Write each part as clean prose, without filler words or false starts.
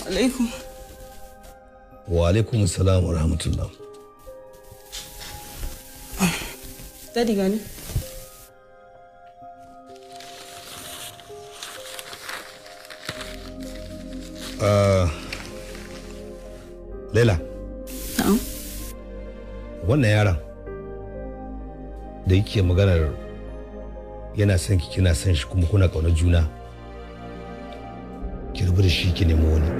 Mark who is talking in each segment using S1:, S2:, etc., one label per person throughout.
S1: Alaikum.
S2: Wa alaikum salam wa rahmatullah.
S1: Daddy gani.
S2: Laila.
S1: Na'am.
S2: Wannan yaron da yake maganar yana son ki, kina son shi, kuma kuna ƙaunar juna, ki rabu da shi ki nemi wani.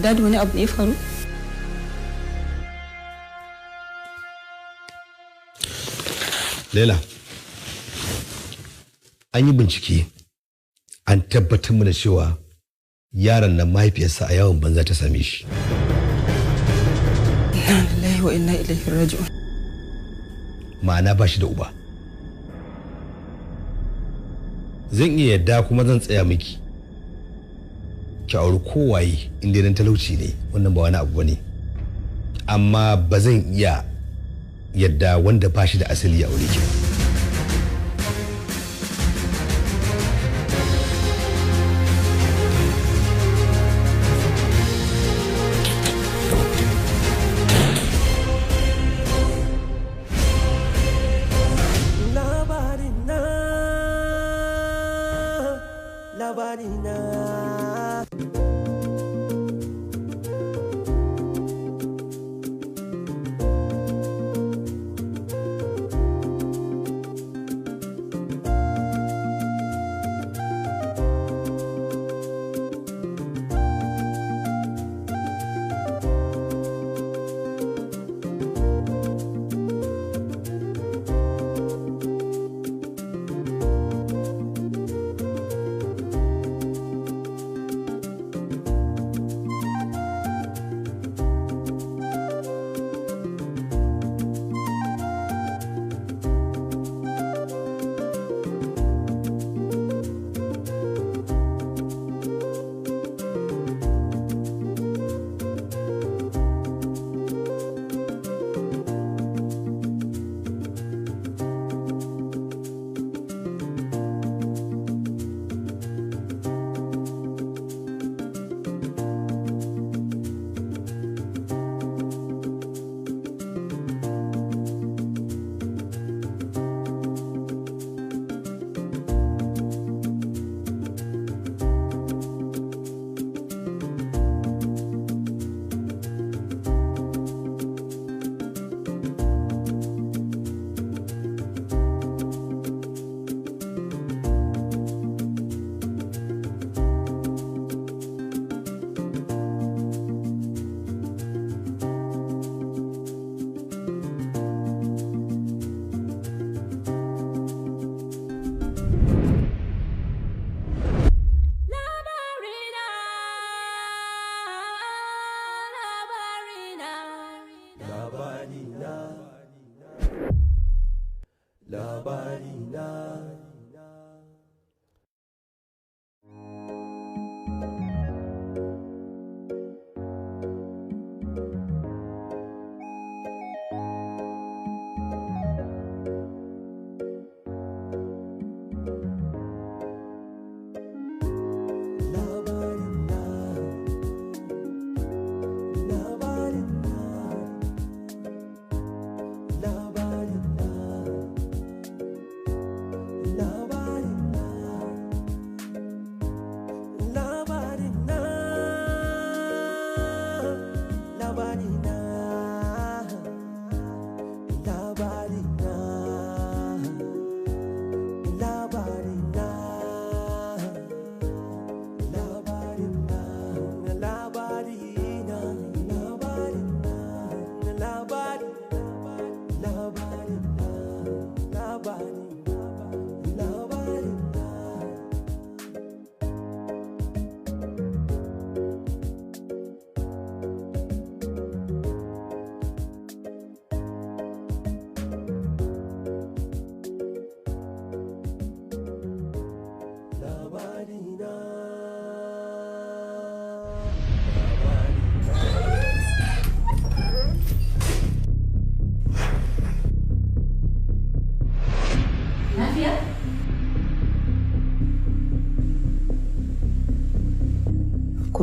S1: Dad, wani abu ne ya faru?
S2: Laila, an yi bincike, an tabbatar mana cewa yaron nan mahaifiyarsa a yawon banza ta same shi.
S1: Inna lillahi wa inna ilaihi raji'un.
S2: Ma'ana ba shi da uba. Zan iya yadda kuma zan tsaya miki. Ki auri kowaye inda dan talauci ne, wannan ba wani abu bane. Amma ba zan iya yadda wanda ba shi da asali ya aure ki ba.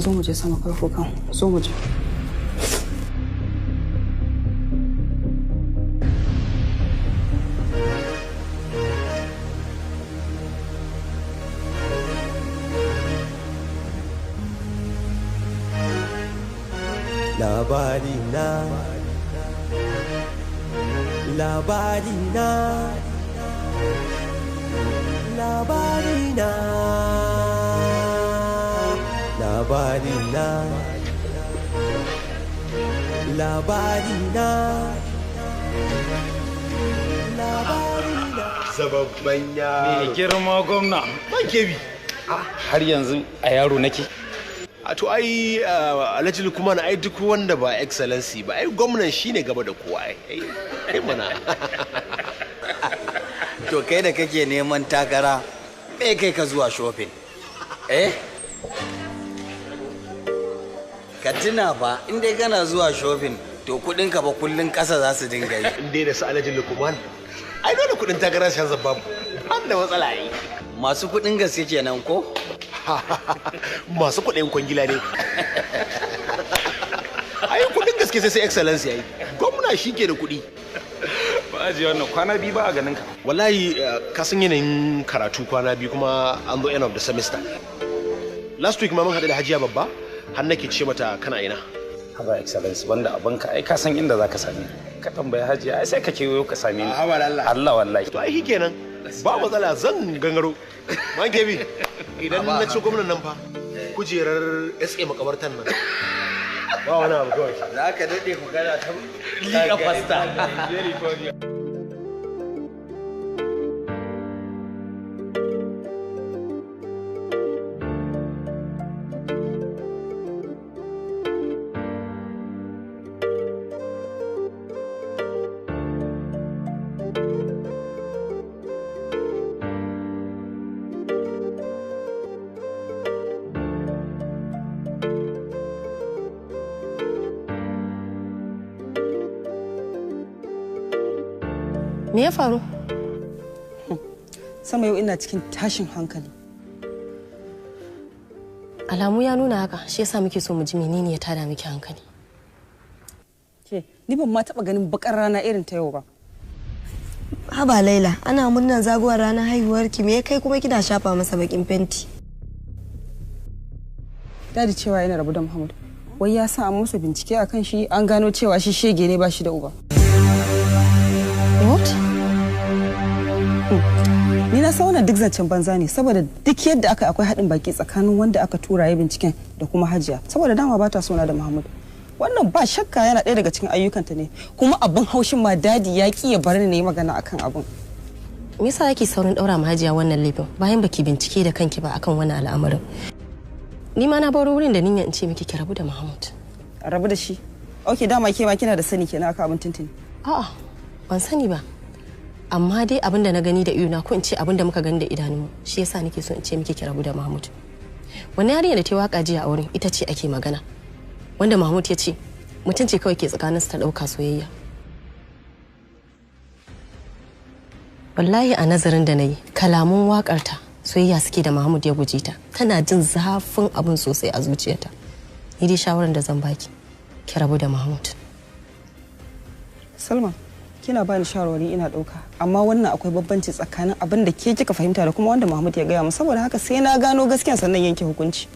S1: Ku zo mu je sama kai kukan. Zo mu je.
S3: Labari na, labari na, labari na, labari na, labari na, labari na.
S4: Zababban yaro.
S5: Mai girma gwamna.
S4: Man kebi.
S5: Har yanzu a yaro nake.
S4: A to ai Alhaji Lukman ai duk wanda ba excellency ba ai gwamnan shine gaba da kowa ai. Ai mana.
S6: To kai da kake neman takara me kai ka zuwa shopping? Eh? Ka tuna fa in dai kana zuwa shopping to kudin ka ba kullun kasa za su dinga yi.
S4: In dai da su Alhaji Lukman ai dole kudin takara shan zabbabu. Ban da matsala ai.
S6: Masu kudin gaske kenan ko?
S4: Masu kuɗin kwangila ne. Ai kuɗin gaske sai excellency ai. Gwamna shi ke da kuɗi.
S5: Ba ajiye wannan kwana biyu ba a ganin ka.
S4: Wallahi ka san yanayin karatu kwana biyu kuma an zo end of the semester. Last week ma mun haɗu da Hajiya Babba har nake ce mata kana ina.
S5: Haba excellency banda abinka ai ka san inda zaka same ni. Ka tambayi Hajiya ai sai ka kewayo ka same ni.
S4: Haba Allah.
S5: Allah wallahi.
S4: To ai kenan. Ba matsala zan gangaro. Man kebi idan na ci gwamnan nan fa kujerar SA makabartan nan. Ba wani abu kawai.
S6: Za ka daɗe ku gana ta
S4: liƙa fasta.
S7: Me ya faru?
S1: Sama yau ina cikin tashin hankali.
S7: Alamu ya nuna haka, shi yasa muke so mu ji menene ya tada miki hankali.
S1: Ke, ni ban ma taba ganin bakar rana irin ta yau ba.
S8: Haba Laila, ana murnar zagowar ranar haihuwarki, me kai kuma kina shafa masa bakin fenti?
S1: Dadi cewa yana rabu da Muhammad. Wai ya sa an masa bincike akan shi, an gano cewa shi shege ne ba shi da uba.
S7: What?
S1: Ni na san wannan duk zancen banza ne saboda duk yadda aka akwai haɗin baki tsakanin wanda aka tura ya binciken da kuma Hajiya saboda dama ba ta sona da Muhammad. Wannan ba shakka yana ɗaya daga cikin ayyukanta ne kuma abin haushin ma dadi ya ki ya bar ni na yi magana akan abin.
S7: Me yasa kake saurin ɗaura ma Hajiya wannan laifin bayan baki bincike da kanki ba akan wannan al'amarin? Ni ma na baro wurin da niyyar in ce miki ki rabu da Muhammad.
S1: Rabu da shi? Okay, dama ke ma kina da sani kenan akan abin tuntuni.
S7: A'a, ban sani ba. Amma dai abin da na gani da idona ko in ce abin da muka gani da idanunmu shi yasa nake so in ce miki ki rabu da Mahmud. Wannan yarinya da ta waka jiya a wurin ita ce ake magana. Wanda Mahmud ya ce mutum ce kawai ke tsakaninsu ta dauka soyayya. Wallahi a nazarin da na yi kalamun wakarta soyayya suke da Mahmud ya guje ta. Tana jin zafin abin sosai a zuciyarta. Ni dai shawarar da zan baki ki rabu da Mahmud.
S1: Salma, kina bani shawarwari ina ɗauka amma wannan akwai bambanci tsakanin abin da ke kika fahimta da kuma wanda Mahmud ya gaya mu saboda haka sai na gano gaskiya sannan yanke hukunci.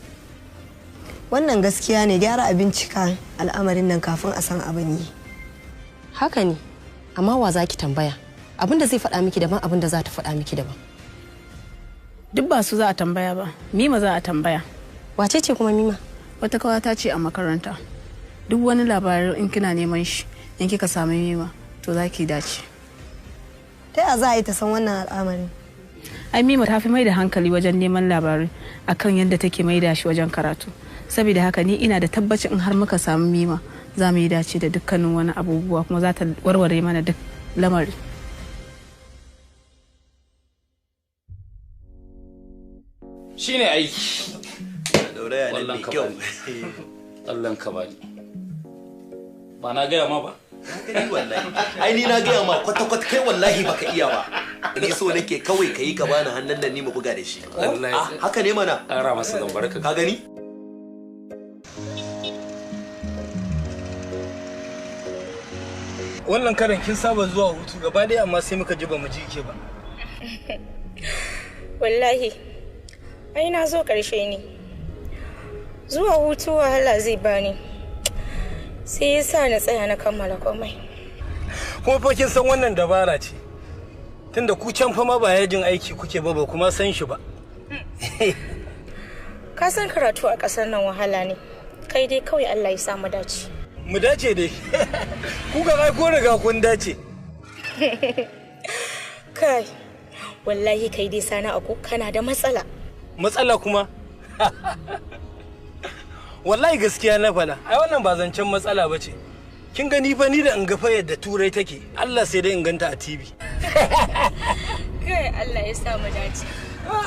S8: Wannan gaskiya ne, gyara a bincika al'amarin nan kafin a san abin yi.
S7: Haka ne, amma wa za ki tambaya? Abin da zai faɗa miki daban, abin da za ta faɗa miki daban.
S9: Duk ba su za a tambaya ba, Mima za a tambaya.
S7: Wace ce kuma Mima?
S9: Wata kawata ce a makaranta. Duk wani labarin in kina neman shi, in kika sami Mima, to za ki dace.
S8: Ta ya za a yi ta san wannan al'amarin?
S9: Ai Mima ta fi mai da hankali wajen neman labarai akan yadda take mai da shi wajen karatu. Saboda haka ni ina da tabbacin in har muka samu Mima za mu yi dace da dukkanin wani abubuwa kuma za ta warware mana duk lamari.
S5: Shine aiki.
S6: Dauraya ne mai kyau.
S5: Allah ka bani. Ba na gaya ma ba?
S6: Wallahi. Ai ni na gaya ma kwata-kwata kai wallahi baka iya ba. Ni so nake kawai kayi ka bani hannun nan ni mu buga da shi. Haka ne mana.
S5: Ƙara masa zan barka.
S6: Ka gani?
S10: Wannan karan kin saba zuwa hutu gaba ɗaya amma sai muka ji ba mu ji ke ba.
S11: Wallahi, ai na zo ƙarshe ne. Zuwa hutu wahala zai bani. Sai ya sa na tsaya na kammala komai.
S10: Kuma fa kin san wannan dabara ce. Tunda ku can fa ma ba yajin aiki kuke ba ba kuma san shi ba.
S11: Ka san karatu a ƙasar nan wahala ne. Kai dai kawai Allah ya sa mu dace.
S10: Mu dace dai. Ku ga ai ko riga kun dace.
S11: Kai, wallahi kai dai sana aku kana da matsala.
S10: Matsala kuma? Wallahi gaskiya na fada. Ai wannan ba zancen matsala ba ce. Kin gani fa ni da in ga fa yadda Turai take. Allah sai dai in ganta a TV.
S11: Kai Allah ya sa mu dace.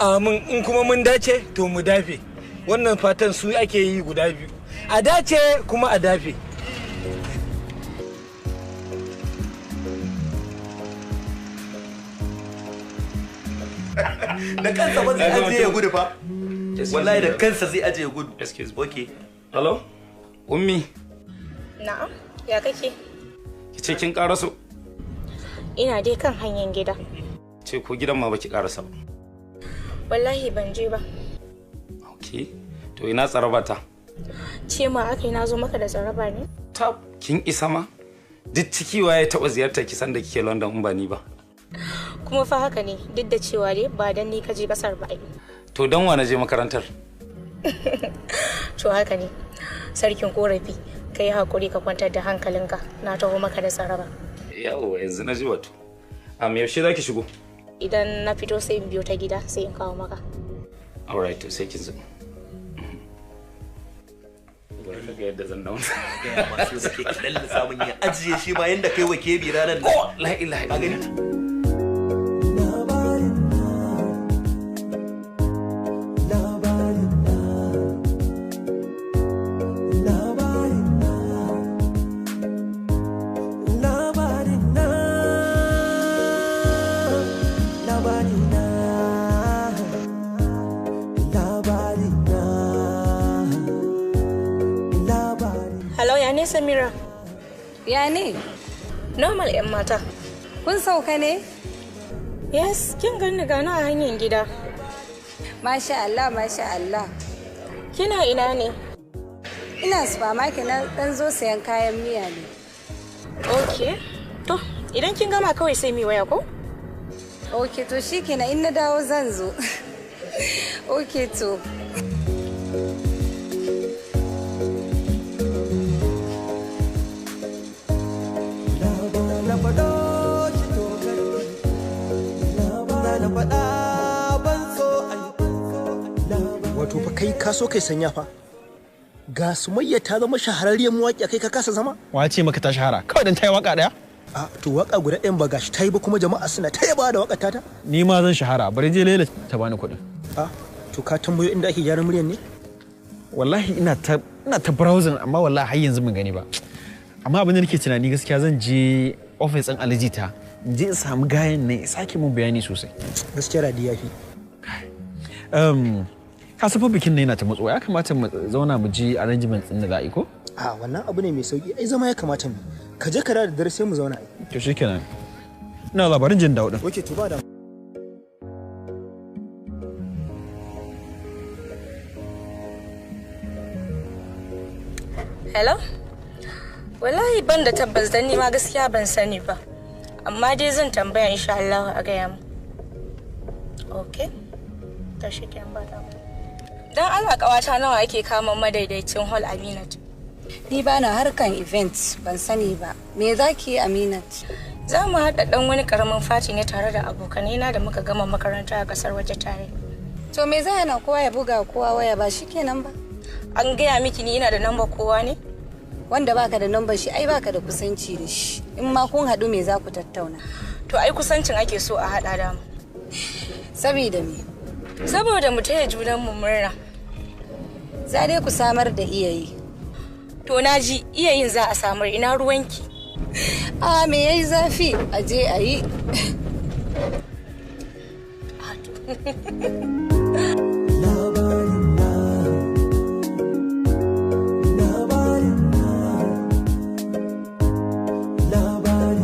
S10: Amin, in kuma mun dace to mu dafe. Wannan fatan su ake yi guda biyu. A dace kuma a dafe.
S6: Da kansa ba zai ajiye ya gudu fa. Wallahi da kansa zai ajiye ya gudu.
S5: Excuse me.
S6: Okay.
S5: Hello? Ummi.
S11: Na'am, ya kake?
S5: Ki ce kin karaso?
S11: Ina dai kan hanyar gida.
S5: Ce ko gidan ma baki karasa ba.
S11: Wallahi ban je ba.
S5: Okay. To ina tsaraba ta?
S11: Ce ma aka yi na zo maka da tsaraba ne?
S5: Tab, kin isa ma? Duk ciki waye taɓa ziyartar ki sanda kike London in ba ni ba.
S11: Kuma fa haka ne, duk da cewa dai ba dan ni ka je kasar ba ai.
S5: To dan wa na je makarantar?
S11: To haka ne. Sarkin korafi, ka yi hakuri ka kwantar da hankalinka, na taho maka da tsaraba.
S5: Yawwa yanzu na ji wato. Am yaushe zaki shigo?
S11: Idan na fito sai in biyo ta gida sai in kawo maka.
S5: Alright, to sai kin zo. Bari ka ga yadda zan dawo.
S6: Gaya masu suke kaɗan da samun ya ajiye shi ma yanda kai wa kebi ranar nan.
S5: Oh, la ilaha illallah.
S11: Hello, ya ne Samira?
S12: Ya ne?
S11: Normal 'yan mata.
S12: Kun sauka ne?
S11: Yes, kin gani gani a hanyar gida.
S12: Masha Allah, masha Allah.
S11: Kina ina ne?
S12: Ina supermarket na dan zo sayan kayan miya ne.
S11: Okay. To, idan kin gama kawai sai mi waya ko?
S12: Okay, to shikenan in na dawo zan zo. Okay to.
S4: Wato fa kai ka so kai sanya fa. Ga Sumayya ta zama shahararriyar mawaƙiya kai ka kasa zama?
S13: Wa ce maka ta shahara? Kawai dan ta yi waka ɗaya?
S4: A to waka guda ɗayan ba gashi ta yi ba kuma jama'a suna ta yaba da waƙar tata?
S13: Ni ma zan shahara, bari je Laila ta bani kuɗin.
S4: A to ka tambayo inda ake gyaran muryar ne?
S13: Wallahi ina ta browsing amma wallahi har yanzu ban gani ba. Amma abin da nake tunani gaskiya zan je office ɗin Alijita in je in samu gayan nan ya sake mun bayani sosai.
S4: Gaskiya radi ya fi.
S13: Ka san fa bikin nan yana ta matsowa, ya kamata mu zauna mu ji arrangement ɗin da za a yi ko?
S4: A wannan abu ne mai sauki, ai zama ya kamata mu. Ka je ka dawo da dare sai mu zauna ai.
S13: To shikenan. Ina labarin jin dawo din.
S4: Okay to ba da.
S11: Hello? Wallahi ban da tabbas dan ni ma gaskiya ban sani ba. Amma dai zan tambaya insha Allah a gaya mu. Okay. To shikenan ba damuwa. Dan Allah kawata nawa ake kama madaidaicin hall Aminat?
S12: Ni ba na harkan event ban sani ba. Me za ki yi Aminat?
S11: Za mu haɗa ɗan wani ƙaramin fati ne tare da abokanaina da muka gama makaranta a ƙasar waje tare.
S12: To me za hana kowa ya buga kowa waya ba shikenan ba?
S11: An gaya miki ni ina da namba kowa ne?
S12: Wanda baka da nambar shi ai baka da kusanci da shi. In ma kun haɗu me za ku tattauna?
S11: To ai kusancin ake so a haɗa da mu.
S12: Sabida me?
S11: Saboda mu taya junan mu murna.
S12: Za dai ku samar da iyayi.
S11: To na ji iyayin za a samar, ina ruwanki?
S12: A me yayi zafi a je a yi.
S3: Labarin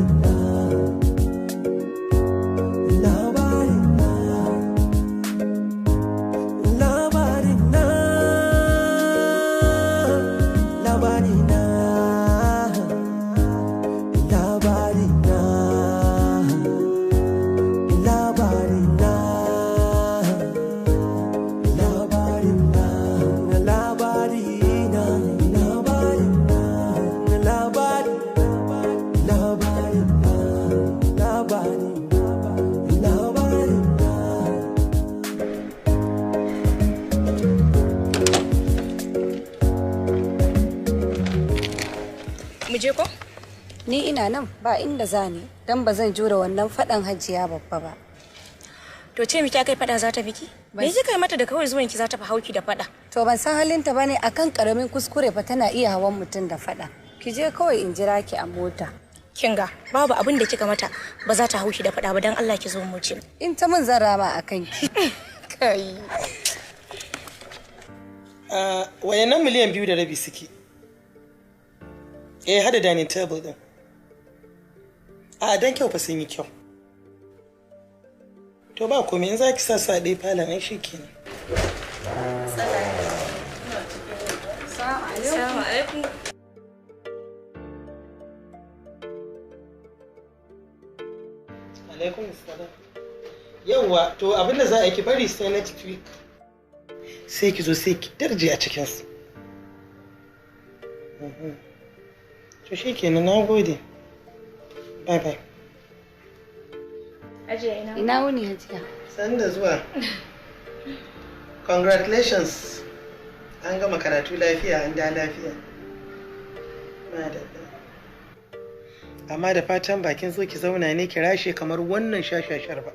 S11: Mu je ko?
S12: Ni ina nan ba inda za ni dan ba zan jure wannan fadan Hajiya babba ba.
S11: To ce miki kai fada za ta biki? Me kika yi mata da kawai zuwan ki za ta fi hauki da fada?
S12: To ban san halinta bane akan karamin kuskure fa tana iya hawan mutum da fada. Ki je kawai in jira ki a mota.
S11: Kinga babu abin da kika mata ba za ta hauki da fada ba dan Allah ki zo mu ce.
S12: In ta mun zan rama akan ki. Kai.
S14: Wayannan 2.5 miliyan suke. Eh, hada dining table din. A dan kyau fa sun yi kyau. To ba komai in za ki sa su a ɗaya falon ai shi kenan.
S11: Assalamu alaikum.
S14: Alaikum assalam. Yawwa, to abin da za a yi ki bari sai next week. Sai ki zo sai ki darje a cikinsu. To shi kenan, na gode. Bye bye.
S11: Hajiya ina.
S12: Ina wuni Hajiya.
S14: Sani da zuwa. Congratulations. An gama karatu lafiya, an da lafiya. Madalla. Amma da fatan bakin zo ki zauna ne ki rashe kamar wannan shashashar ba.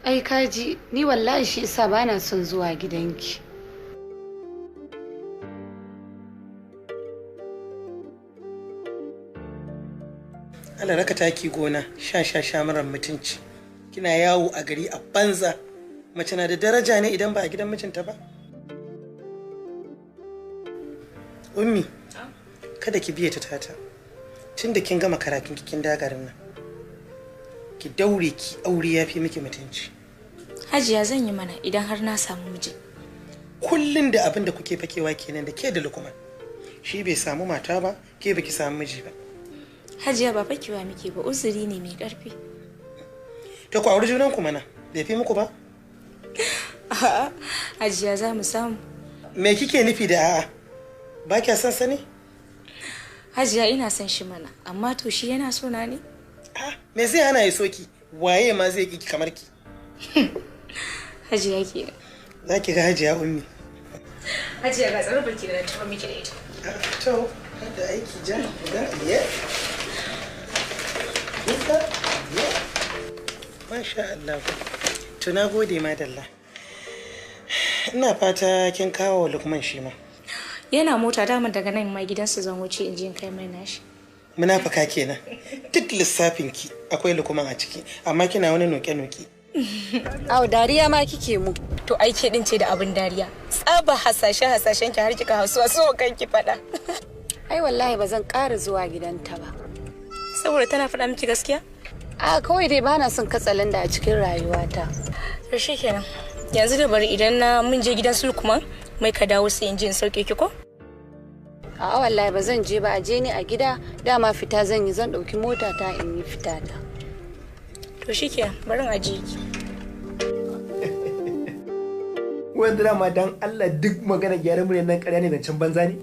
S12: Ai kaji, ni wallahi shi yasa bana son zuwa gidanki.
S14: Allah raka taki gona, sha sha sha marar mutunci. Kina yawo a gari a banza. Mace na da daraja ne idan ba a gidan mijinta ba. Ummi, kada ki biye ta tata. Tunda kin gama karatun kin dagarin nan. Ki daure ki aure yafi miki mutunci.
S11: Hajiya zan yi mana idan har na samu miji.
S14: Kullun da abin da kuke fakewa kenan da ke da Lukman. Shi bai samu mata ba, ke baki samu miji ba.
S11: Hajiya ba fakewa muke ba, uzuri ne mai karfi.
S14: To ku auri junanku mana, bai fi muku ba?
S11: A'a, Hajiya za mu samu.
S14: Me kike nufi da a'a? Ba kya son sani?
S11: Hajiya ina son shi mana, amma to shi yana so na ne?
S14: Me zai hana ya so ki? Waye ma zai ki kamar ki?
S11: Hajiya ke.
S14: Za ki ga Hajiya Ummi.
S11: Hajiya ga tsarabar ki da na taɓa miki da ita.
S14: To, da aiki ja guda biyar. Duka biyar. Masha Allah. To na gode madalla. Ina fata kin kawo Lukman shi ma.
S11: Yana mota dama daga nan ma gidansu zan wuce in je in kai mai nashi.
S14: Munafuka kenan. Duk lissafin ki akwai Lukman a ciki, amma kina wani noke-noke.
S12: Au dariya ma kike mu.
S11: To ai ke din ce da abin dariya. Tsaba hasashe hasashen ki har kika hausuwa so kanki fada.
S12: Ai wallahi ba zan ƙara zuwa gidanta ba.
S11: Saboda tana faɗa miki gaskiya?
S12: A kawai dai bana son katsalanda a cikin rayuwata.
S11: To shikenan. Yanzu da bari idan na mun je gidan su Lukman mai ka dawo sai in je in sauke ki ko?
S12: A'a wallahi ba zan je ba, a je ni a gida dama fita zan yi, zan ɗauki mota ta in yi fita ta.
S11: To shikenan bari in ajiye ki.
S15: Wanda dama dan Allah duk magana gyaran muryar nan ƙarya ne, zancen banza ne.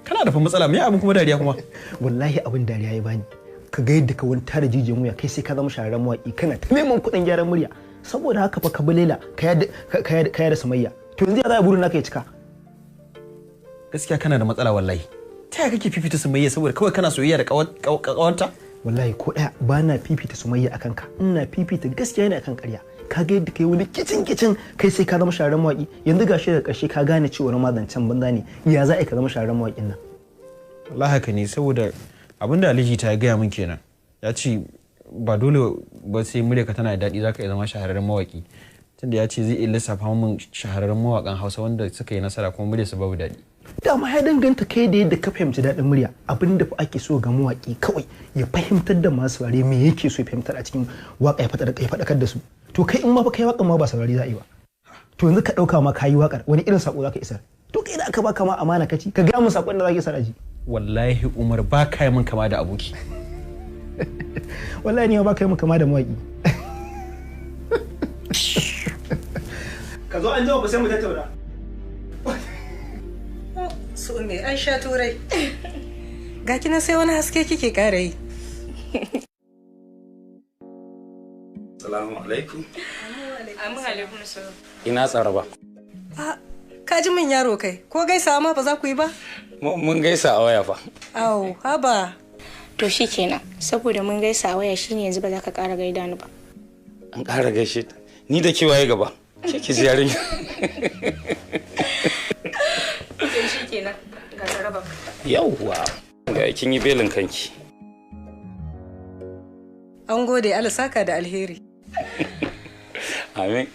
S13: Kana da fa matsala, me abin kuma dariya kuma?
S15: Wallahi abin dariya ya bani. Ka ga yadda ka wani tara jijiyan wuya kai sai ka zama shahararren mawaƙi kana ta neman kuɗin gyaran murya. Saboda haka fa ka bi Laila ka yada Sumayya. To yanzu ya za a burin naka ya cika?
S13: Gaskiya kana da matsala wallahi. Ta yaya kake fifita Sumayya saboda kawai kana soyayya da ƙawarta?
S15: Wallahi ko ɗaya ba na fifita Sumayya akan ka. Ina fifita gaskiya ne akan ƙarya. Ka ga yadda kai wani kicin kicin kai sai ka zama shahararren mawaƙi. Yanzu gashi daga ƙarshe ka gane cewa ma zancen banza ne. Ya za a yi ka zama shahararren mawaƙin nan?
S13: Wallahi haka ne saboda abin da Alhaji ta gaya min kenan. Ya ce ba dole ba sai muryarka tana da daɗi zaka iya zama shahararren mawaƙi. Tunda ya ce zai iya lissafa min shahararren mawaƙan Hausa wanda suka yi nasara kuma muryarsu babu daɗi.
S15: Dama ya danganta kai da yadda ka fahimci daɗin murya. Abin da ake so ga mawaƙi kawai ya fahimtar da masu saurare me yake so ya fahimtar a cikin waƙa ya faɗakar da su. To kai in ma fa kai waƙar ma ba saurare za a yi ba. To yanzu ka ɗauka ma ka yi waƙar wani irin saƙo za ka isar? To kai da aka baka ma amana ka ci ka gaya min saƙon da za ka isar a ji.
S13: Wallahi Umar ba ka yi min kama da aboki.
S15: Wallahi ni ma ba ka yi min kama da mawaƙi. Ka zo an jima ba sai mu tattauna.
S14: Su me an sha turai. Ga kina sai wani haske kike ƙara yi.
S5: Salamu alaikum.
S11: Amin alaikum salam.
S5: Ina tsaraba.
S14: Ka ji min yaro kai, ko gaisawa ma ba za ku yi ba?
S5: Mun gaisa a waya fa.
S11: Au, haba. To shikenan, saboda mun gaisa a waya shine yanzu ba za ka ƙara gaida ni ba.
S5: An ƙara gaishe ta. Ni da ke waye gaba. Ke ki ji yarinya.
S11: To shikenan, ga tsarabar.
S5: Yawwa. Ga kin yi belin kanki.
S16: An gode, Allah saka da alheri.
S5: Amin.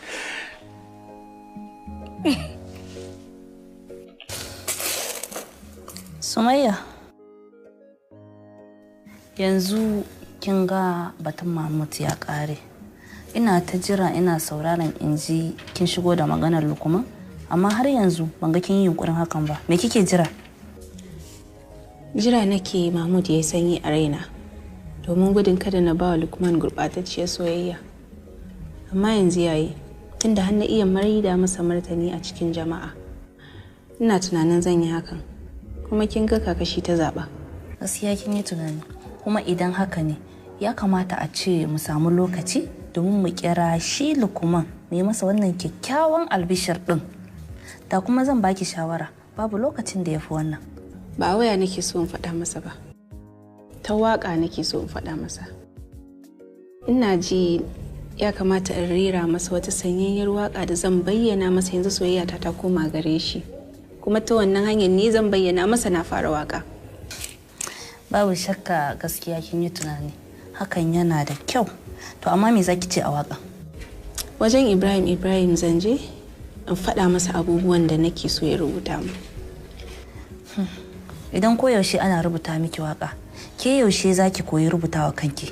S17: Sumayya, yanzu kin ga batun Mahmud ya ƙare. Ina ta jira ina sauraron in ji kin shigo da maganar Lukman, amma har yanzu ban ga kin yi yunkurin hakan ba. Me kike jira?
S9: Jira nake Mahmud ya yi sanyi a raina, domin gudun kada na ba wa Lukman gurɓatacciyar soyayya. Amma yanzu yayi, tunda har na iya maida masa martani a cikin jama'a. Ina tunanin zan yi hakan. Kuma kin ga kakashi ta zaba.
S17: Gaskiya kin yi tunani, kuma idan haka ne ya kamata a ce mu samu lokaci domin mu kira shi Lukman mu yi masa wannan kyakkyawan albishir din. Da kuma zan baki shawara, babu lokacin da ya fi wannan.
S9: Ba waya nake so in faɗa masa ba, ta waƙa nake so in faɗa masa. Ina ji ya kamata in rera masa wata sanyayyar waƙa da zan bayyana masa yanzu soyayya ta koma gare shi. Kuma ta wannan hanyar ne zan bayyana masa na fara waka.
S17: Babu shakka gaskiya kin yi tunani. Hakan yana da kyau. To amma me zaki ce a waka?
S9: Wajen Ibrahim Ibrahim zan je in faɗa masa abubuwan da nake so ya rubuta mu.
S17: Idan koyaushe ana rubuta miki waka, ke yaushe zaki koyi rubutawa kanki?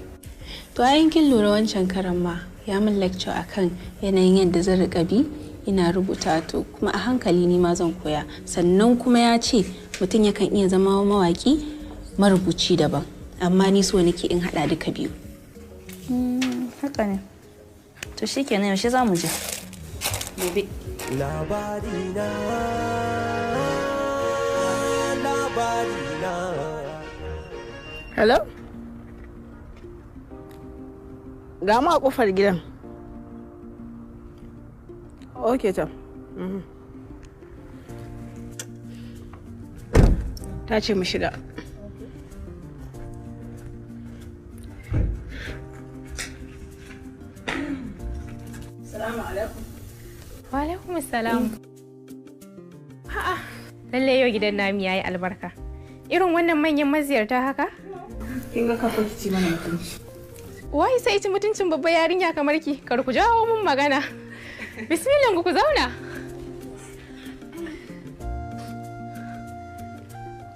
S9: To ayin kin lura wancan karan ma ya min lecture akan yanayin yadda zan riƙa bi ina rubuta, to kuma a hankali ni ma zan koya. Sannan kuma ya ce mutum yakan iya zama mawaki marubuci daban, amma ni so nake in hada duka biyu.
S17: Haka ne. To shikenan, yaushe za mu je? Gobe.
S3: Labari na, labari na.
S9: Hello? Ga mu a kofar gidan. Ok, ta. Ta ce mu shiga. Salamu alaikum.
S11: Wa alaikum salam. A'a, lalle yau gidan namu yayi albarka. Irin wannan manyan maziyarta haka?
S9: Kin ga kafa ki ci mana mutunci.
S11: Wai sai ci mutuncin babbar yarinya kamar ki, kar ku jawo mun magana. Bismillah ku zauna.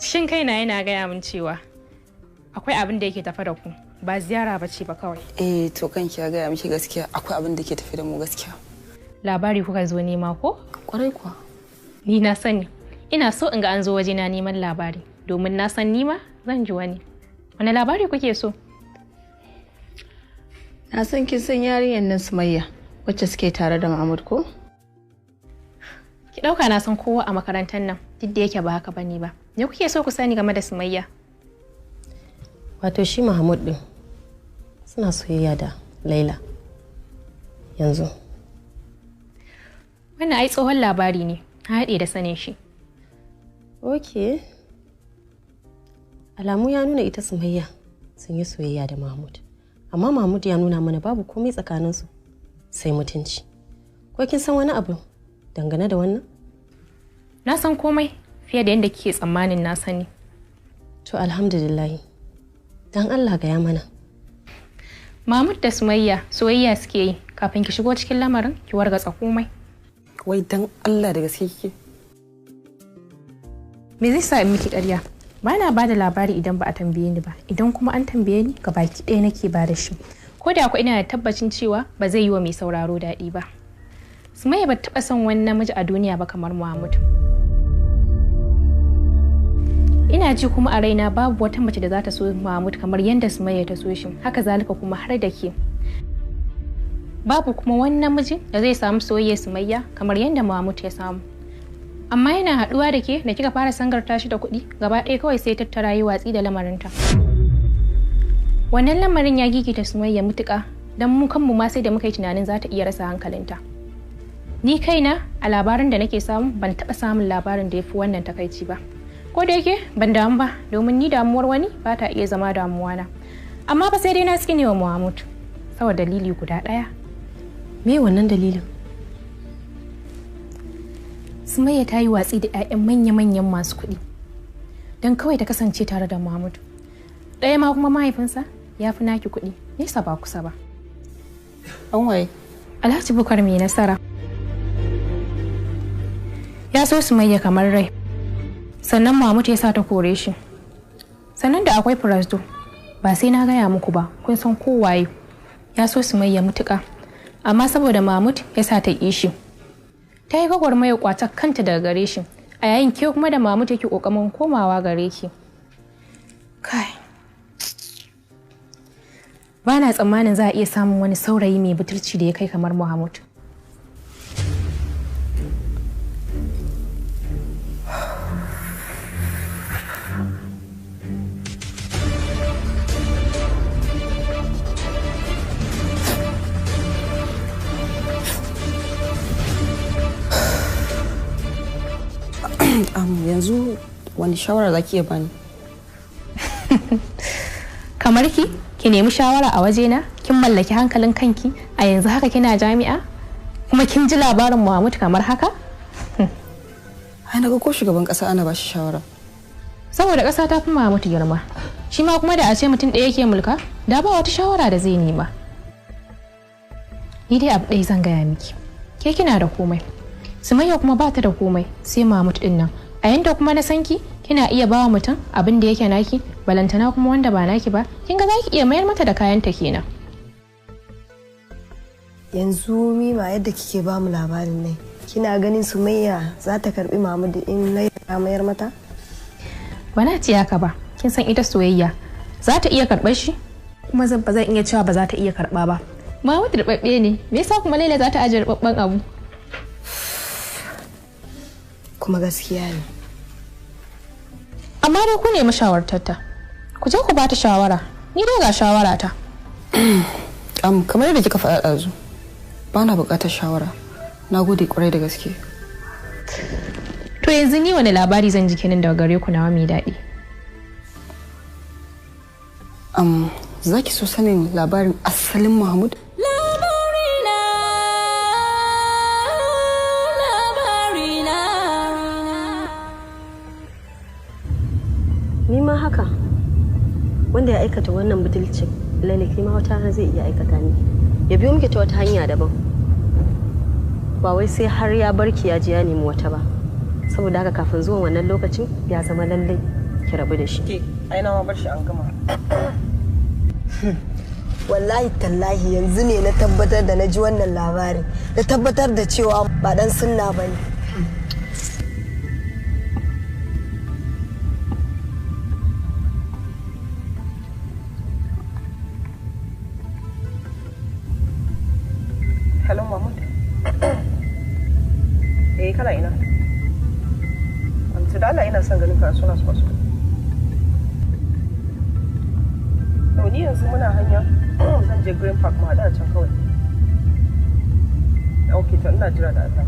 S11: Cikin kaina yana gaya min cewa akwai abin da yake tafe da ku, ba ziyara ba ce ba kawai.
S1: Eh to kanki ya gaya miki gaskiya, akwai abin da ke tafe da mu gaskiya.
S11: Labari kuka zo nema ko?
S1: Kwarai kuwa.
S11: Ni na sani. Ina so in ga an zo wajena neman labari, domin na san nima zan ji wani. Wani labari kuke so?
S9: Na san kin san yarinyar nan Sumayya, wacce suke tare da Mahmud ko?
S11: Ki dauka na san kowa a makarantar nan, duk da yake ba haka bane ba. Me kuke so ku sani game da Sumayya?
S7: Wato shi Mahmud din suna soyayya da Laila. Yanzu.
S11: Wannan ai tsohon labari ne, haɗe da sanin shi.
S7: Okay. Alamu ya nuna ita Sumayya sun yi soyayya da Mahmud. Amma Mahmud ya nuna mana babu komai tsakaninsu sai mutunci. Ko kin san wani abu dangane da wannan?
S11: Na san komai fiye da yadda kike tsammanin na sani.
S7: To alhamdulillah. Dan Allah gaya mana.
S11: Mahmud da Sumayya soyayya suke yi kafin ki shigo cikin lamarin ki wargatsa komai.
S1: Wai dan Allah da gaske kike?
S11: Me zai sa in miki ƙarya? Ba na ba da labari idan ba a tambaye ni ba. Idan kuma an tambaye ni ga baki ɗaya nake ba da shi. Ko da ku ina da tabbacin cewa ba zai yi wa mai sauraro daɗi ba. Sumayya ba taɓa son wani namiji a duniya ba kamar Mahmud. Ina ji kuma a raina babu wata mace da za ta so Mahmud kamar yadda Sumayya ta so shi. Haka zalika kuma har da ke. Babu kuma wani namiji da zai samu soyayyar Sumayya kamar yadda Mahmud ya samu. Amma yana haɗuwa da ke da kika fara sangarta shi da kuɗi gaba ɗaya kawai sai tattara yi watsi da lamarinta. Wannan lamarin ya gigita Sumayya mutuƙa don mu kanmu ma sai da muka yi tunanin za ta iya rasa hankalinta. Ni kaina a labarin da nake samu ban taɓa samun labarin da ya fi wannan takaici ba. Ko da yake ban damu ba, domin ni damuwar wani ba ta iya zama damuwa na. Amma ba sai dai na tsine wa Muhammad saboda dalili guda ɗaya.
S7: Me wannan dalilin?
S11: Sumayya ta yi watsi da 'ya'yan manya-manyan masu kuɗi don kawai ta kasance tare da Muhammad. Ɗaya ma kuma mahaifinsa ya fi naki kuɗi, nesa ba kusa ba.
S1: An waye?
S11: Alhaji Bukar mai nasara. Ya so Sumayya kamar rai. Sannan Mahmud ya sa ta kore shi. Sannan da akwai Firasdo, ba sai na gaya muku ba, kun san kowaye. Ya so Sumayya mutuƙa, amma saboda Mahmud ya sa ta ƙi shi. Ta yi gwagwarmaya kwatar kanta daga gare shi, a yayin ke kuma da Mahmud yake ƙoƙarin komawa gare ki. Kai. Ba na tsammanin za a iya samun wani saurayi mai butulci da ya kai kamar Muhammad.
S1: Yanzu wani shawara za ki iya bani?
S11: Kamar ki? Ki nemi shawara a wajena? Kin mallaki hankalin kanki? A yanzu haka kina jami'a? Kuma kin ji labarin Muhammad kamar haka?
S1: Ai naga ko shugaban kasa ana bashi shawara.
S11: Saboda kasa ta fi Muhammad girma. Shi ma kuma da a ce mutum ɗaya yake mulka, da ba wata shawara da zai nema. Ni dai abu ɗaya zan gaya miki. Ke kina da komai. Sumayya kuma ba ta da komai sai Mahmud din nan. A yanda kuma na san ki, kina iya bawa mutum abin da yake naki, balantana kuma wanda ba naki ba, kin ga zaki iya mayar mata da kayanta kenan.
S8: Yanzu Mima yadda kike ba mu labarin nan, kina ganin Sumayya za ta karbi Mahmud in na mayar mata?
S11: Ba na ce haka ba, kin san ita soyayya za ta iya karɓar shi, kuma zan ba zan iya cewa ba za ta iya karɓa ba. Mahmud rubabbe ne, me yasa kuma Laila za ta ajiye rubabben abu?
S8: Kuma gaskiya ne.
S11: Amma dai ku nemi shawartarta. Ku je ku ba ta shawara. Ni dai ga shawara ta.
S1: Kamar yadda kika faɗa ɗazu, ba na buƙatar shawara. Na gode ƙwarai da gaske.
S11: To yanzu ni wani labari zan ji kenan daga gare ku nawa mai daɗi.
S1: Za ki so sanin labarin asalin Mahmud?
S7: Ni ma haka wanda ya aikata wannan butulcin lalle kai ma wata rana zai iya aikata ni, ya biyo miki ta wata hanya daban, ba wai sai har ya barki ya ji ya nemi wata ba. Saboda haka kafin zuwan wannan lokacin ya zama lalle ki rabu da shi.
S1: Ke ai na ma bar shi an gama.
S8: Wallahi tallahi yanzu ne na tabbatar da na ji wannan labarin, na tabbatar da cewa ba dan sunna bane.
S1: Hello Mahmud. Eh kana ina? To da Allah ina son ganin ka suna so. To ni yanzu muna hanya zan je Green Park mu haɗu a can kawai. Okay to ina jira da Allah.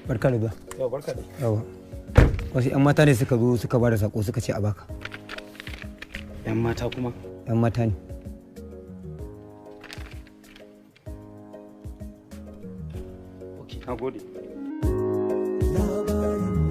S18: Barka da zuwa.
S5: Yau barka dai.
S18: Yawa. Wasu 'yan mata ne suka zo suka bada sako suka ce a baka.
S5: 'Yan mata kuma?
S18: 'Yan mata ne.
S5: Ok, na gode.
S3: Labarin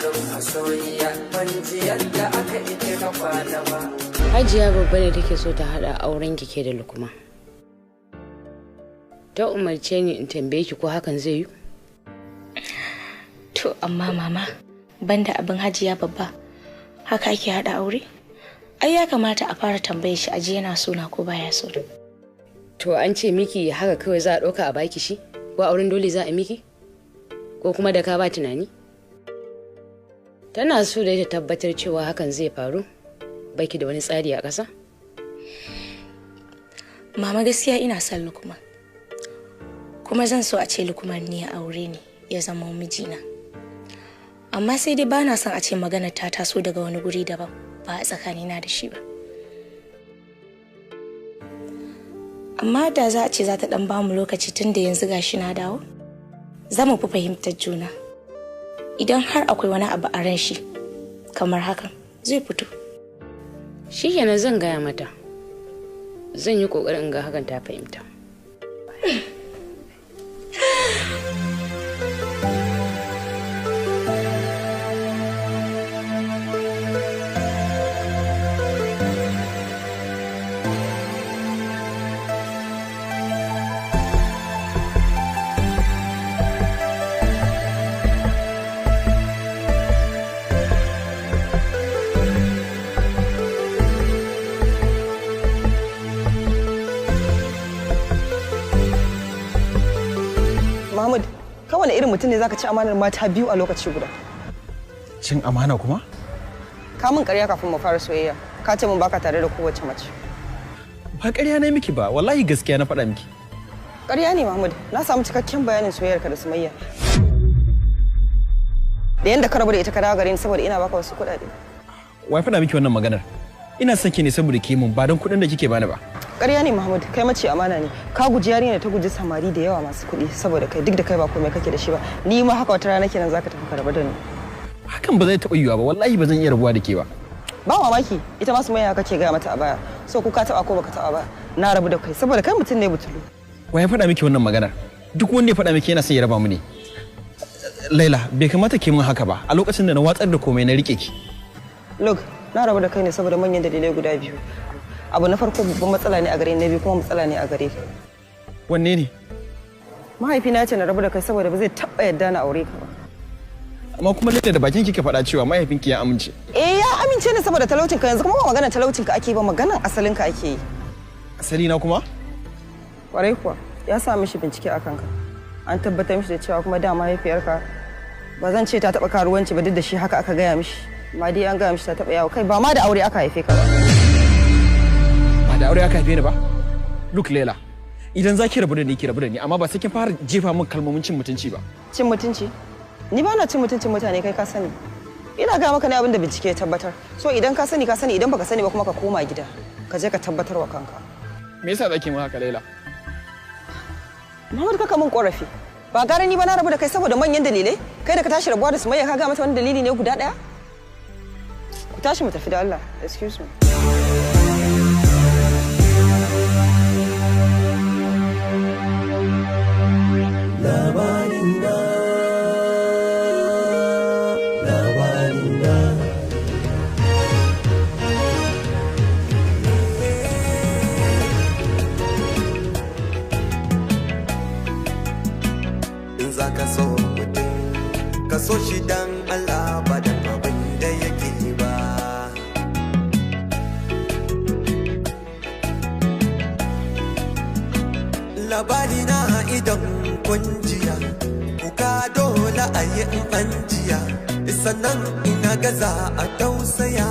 S3: Labarin masoyiya ban ji yadda aka ike ka kwana ba.
S19: Hajiya babba ne take so ta haɗa auren ki ke da Lukman. Ta umarce ni in tambaye ki ko hakan zai yi?
S11: To amma mama, banda abin Hajiya babba, haka ake haɗa aure? Ai ya kamata a fara tambaye shi aji yana sona ko baya so.
S19: To an ce miki haka kawai za a ɗauka a baki shi? Ko auren dole za a miki? Ko kuma da ka ba tunani? Tana so da ta tabbatar cewa hakan zai faru? Baki da wani tsari a ƙasa?
S11: Mama gaskiya ina son Lukman. Kuma zan so a ce Lukman ne ya aure ni ya zama mijina. Amma sai dai bana son a ce magana ta taso daga wani guri daban ba a tsakanina da shi ba. Amma da za a ce za ta dan bamu lokaci tun da yanzu gashi na dawo, za mu fi fahimtar juna. Idan har akwai wani abu a ran shi kamar hakan zai fito.
S19: Shikenan zan gaya mata. Zan yi ƙoƙarin ga hakan ta fahimta.
S1: Mahmud, kai wani irin mutum ne zaka ci amanar mata biyu a lokaci guda?
S13: Cin amana kuma?
S1: Ka min ƙarya kafin mu fara soyayya. Ka ce mun baka tare da kowace mace.
S13: Ba ƙarya na miki ba, wallahi gaskiya na faɗa miki.
S1: Ƙarya ne Mahmud, na samu cikakken bayanin soyayyarka da Sumayya. Da yanda ka rabu da ita ka dawo gare ni saboda ina baka wasu kuɗaɗe.
S13: Wai faɗa miki wannan maganar? Ina son ki ne saboda ke mun ba don kuɗin da kike bani ba.
S1: Ƙarya ne Mahmud, kai mace amana ne. Ka guji yarinya da ta guji samari da yawa masu kuɗi saboda kai duk da kai ba komai kake da shi ba. Ni ma haka wata rana kenan zaka tafi ka rabu da ni.
S13: Hakan ba zai taɓa yiwuwa ba, wallahi ba zan iya rabuwa da ke ba.
S1: Ba mamaki, ita ma Sumayya kake gaya mata a baya. So ko ka taɓa ko baka taɓa ba, na rabu da kai saboda kai mutum ne butulu.
S13: Wai faɗa miki wannan maganar? Duk wanda ya faɗa miki yana son ya raba mu ne. Laila, bai kamata ke mun haka ba a lokacin da na watsar da komai na rike ki.
S1: Look, na rabu da kai ne saboda manyan dalilai guda biyu. Abu na farko babban matsala ne a gare ni, na biyu kuma matsala ne a gare ka.
S13: Wanne ne?
S1: Mahaifina ya ce na rabu da kai saboda ba zai taɓa yadda na aure ka ba.
S13: Amma kuma Laila da bakin kika faɗa cewa mahaifinki ya amince.
S1: Eh ya amince ne saboda talaucin ka, yanzu kuma ba maganar talaucin ka ake ba, maganar asalin ka ake yi.
S13: Asali na kuma?
S1: Kwarai kuwa, ya sa mishi bincike a kanka. An tabbatar mishi da cewa kuma da mahaifiyarka ba zan ce ta taɓa karuwanci ba duk da shi haka aka gaya mishi. Amma dai an gaya mishi ta taɓa yawo kai ba ma da aure aka haife ka ba.
S13: Ba da aure aka haife ni ba? Look Laila, idan za ki rabu da ni ki rabu da ni amma ba sai kin fara jefa min kalmomin cin mutunci ba.
S1: Cin mutunci? Ni ba na cin mutuncin mutane kai ka sani. Ina gaya maka ne abin da bincike ya tabbatar. So idan ka sani ka sani, idan baka sani ba kuma ka koma gida. Ka je ka tabbatar wa kanka.
S13: Me yasa zaki min haka Laila?
S1: Muhammad kaka min korafi. Ba gara ni ba na rabu da kai saboda manyan dalilai? Kai da ka tashi rabuwa da Sumayya ka ga mata wani dalili ne guda ɗaya? Ku tashi mu tafi da Allah. Excuse me.
S3: Labarina, labarina. In za ka so mutum, ka so shi dan Allah ba dan abin da yake ba. Labarina idan kunjiya, kuka dole a yi in an jiya, sannan ina gaza a tausaya.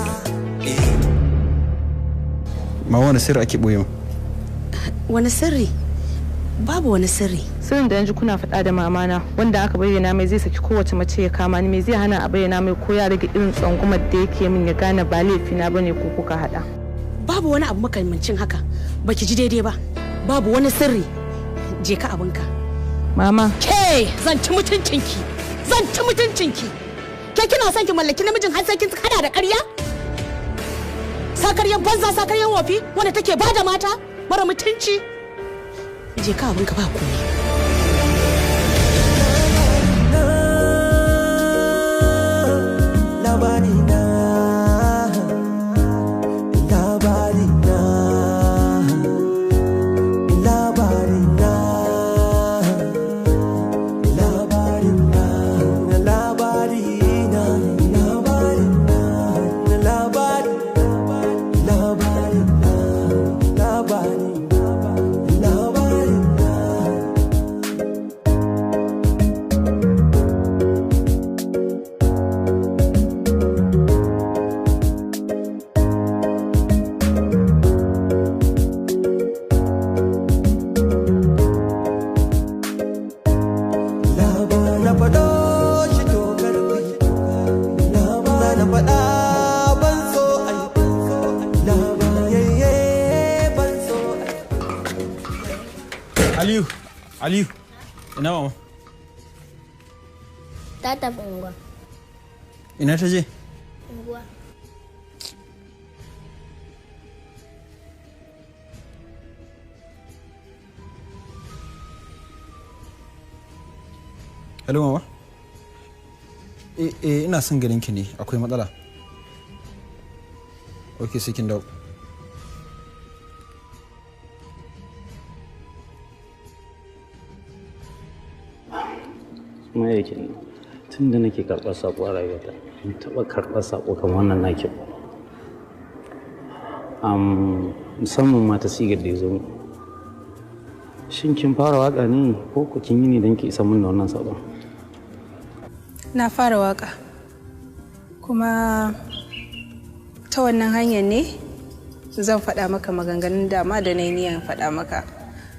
S13: Ma wani sirri ake boye?
S7: Wani sirri? Babu wani sirri.
S9: Sirrin da yanzu kuna faɗa da mamana wanda aka bayyana mai zai saki kowace mace ya kama ni, me zai hana a bayyana mai ko ya rage irin tsangumar da yake min ya gane ba laifina bane ko kuka haɗa.
S7: Babu wani abu makamancin haka, baki ji daidai ba. Babu wani sirri. Je ka abinka.
S9: Mama.
S7: Ke zan ci mutuncinki. Zan ci mutuncinki. Ke kina son ki mallaki namijin har sai kin hada da ƙarya? Sakaryan banza sakaryan wofi wanda take bada mata mara mutunci. Je ka abinka ba komai.
S3: faɗa ban so ai yayye ban so.
S13: Aliyu, Aliyu, ina mama?
S20: Ta tafi unguwa.
S13: Ina ta je?
S20: Unguwa.
S13: Hello mama. Eh, ina son ganin ki ne, akwai matsala. Okay, sai kin dawo.
S5: Kuma yake tun da nake karɓar saƙo a rayuwata, ban taɓa karɓar saƙo kamar wannan naki ba. Musamman ma ta sigar da ya zo min. Shin kin fara waƙa ne ko ku kin yi ne don ki isa min da wannan saƙon?
S9: Na fara waƙa. Kuma ta wannan hanyar ne zan faɗa maka maganganun dama da na yi niyyar faɗa maka.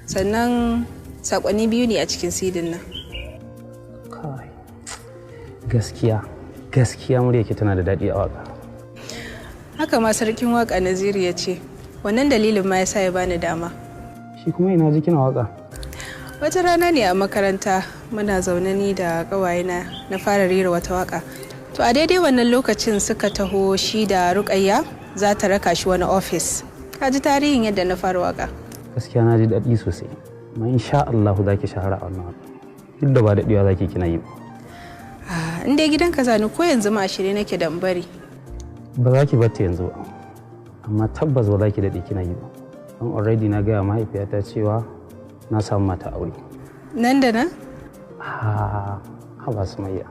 S9: Sannan saƙonni biyu ne a cikin sidin nan.
S5: Gaskiya, gaskiya muryarki tana da daɗi a waƙa.
S9: Haka ma sarkin waƙa Naziru ya ce, wannan dalilin ma ya sa ya bani dama.
S5: Shi kuma ina ji kina waƙa?
S9: Wata rana ne a makaranta muna zaune ni da ƙawayena na fara rera wata waƙa. To a daidai wannan lokacin suka taho shi da Rukayya za ta raka shi wani ofis. Ka ji tarihin yadda na fara waƙa.
S5: Gaskiya na ji daɗi sosai. Amma insha Allah za ki shahara a wannan waƙa. Duk da ba daɗewa za ki kina yi ba.
S9: In dai gidanka zani ko yanzu ma a shirye nake da in bari.
S5: Ba za ki bar ta yanzu ba. Amma tabbas ba za ki daɗe kina yi ba. Don already na gaya mahaifiyata cewa na samu mata aure.
S9: Nan da nan?
S5: Ha, haba Sumayya.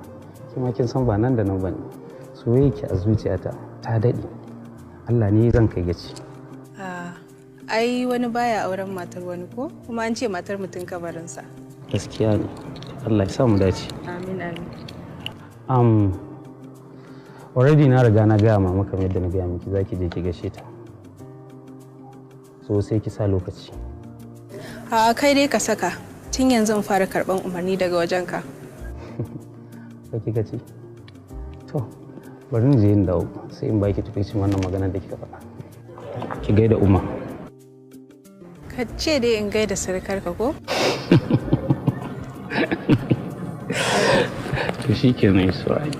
S5: Kima kin san ba nan da nan bane. Soyayya ki a zuciyata ta daɗe. Allah ne zan kai gaci.
S9: Ai wani baya auren matar wani ko? Kuma an ce matar mutum kabarinsa.
S5: Gaskiya ne. Allah ya sa mu dace.
S9: Amin amin.
S5: Already na riga na gaya mama kamar yadda na gaya miki za ki je ki gaishe ta. So sai ki sa lokaci.
S9: A kai dai ka saka. Tun yanzu in fara karban umarni daga wajenka.
S5: Ka kika ce? To, bari in je in dawo sai in baki tukuicin wannan maganar da kika faɗa. Ki gaida Umma.
S9: Ka ce dai in gaida surukarka ko?
S5: To shi kenan, it's alright.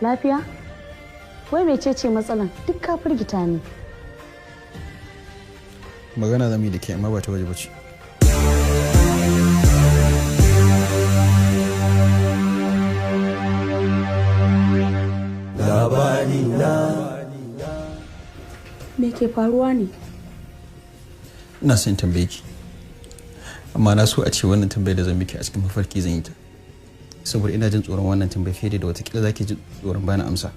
S12: Lafiya? Wai mecece matsalan? Duk ka firgita ni.
S13: Magana zamu yi da ke amma ba ta waje ba ce.
S3: Labari na.
S12: Me ke faruwa ne?
S13: Ina son tambaye ki. Amma na so a ce wannan tambayar da zan miki a cikin mafarki zan yi ta. Saboda ina jin tsoron wannan tambayar fiye da watakila za ki ji tsoron bani amsa.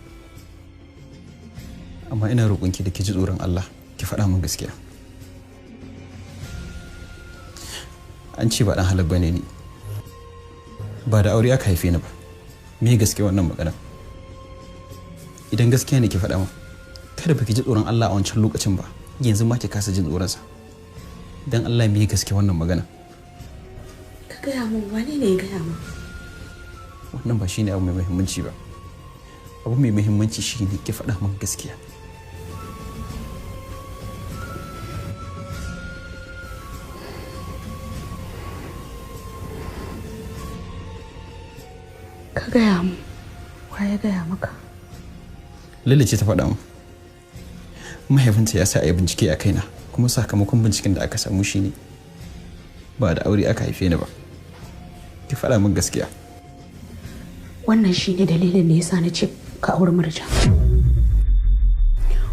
S13: Amma ina roƙonki da ki ji tsoron Allah, ki faɗa min gaskiya. An ce ba ɗan halal bane ni. Ba da aure aka haife ni ba. Me gaskiya wannan magana? Idan gaskiya ne ki faɗa min. Kada ba ki ji tsoron Allah a wancan lokacin ba. Yanzu ma ki kasa jin tsoronsa. Dan Allah me gaskiya wannan magana?
S12: Ka gaya min wane ne ya gaya min?
S13: Wannan ba shine abu mai muhimmanci ba. Abu mai muhimmanci shine ki faɗa min gaskiya.
S12: Ka gaya min wa ya gaya maka?
S13: Lalle ce ta faɗa min. Mahaifinta ya sa a yi bincike a kaina, kuma sakamakon binciken da aka samu shine ba da aure aka haife ni ba. Ki faɗa min gaskiya.
S12: Wannan shine dalilin da yasa na ce ka auri Murja.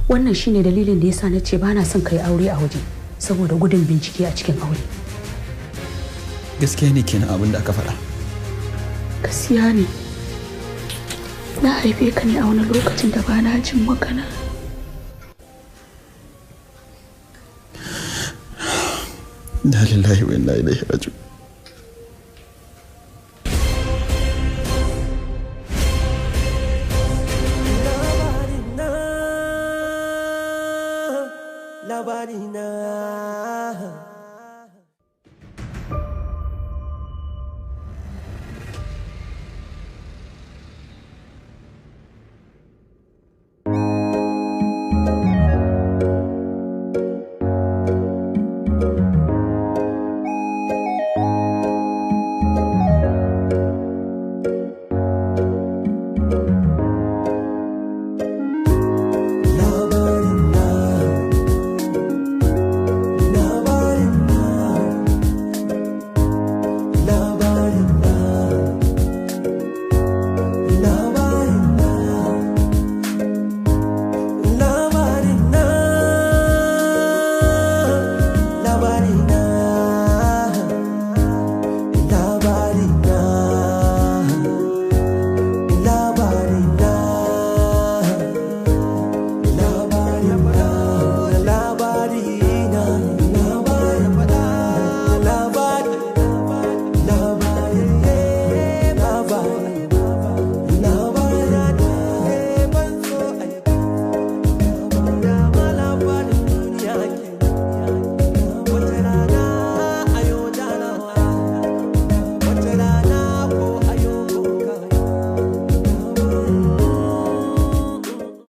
S12: Wannan shine dalilin da yasa na ce ba na son ka yi aure a waje saboda gudun bincike a cikin aure.
S13: Gaskiya ne kenan abin da aka faɗa.
S20: Gaskiya ne. Na haife ka ne a wani lokacin da ba na jin magana.
S21: Inna lillahi wa inna ilaihi raji'un.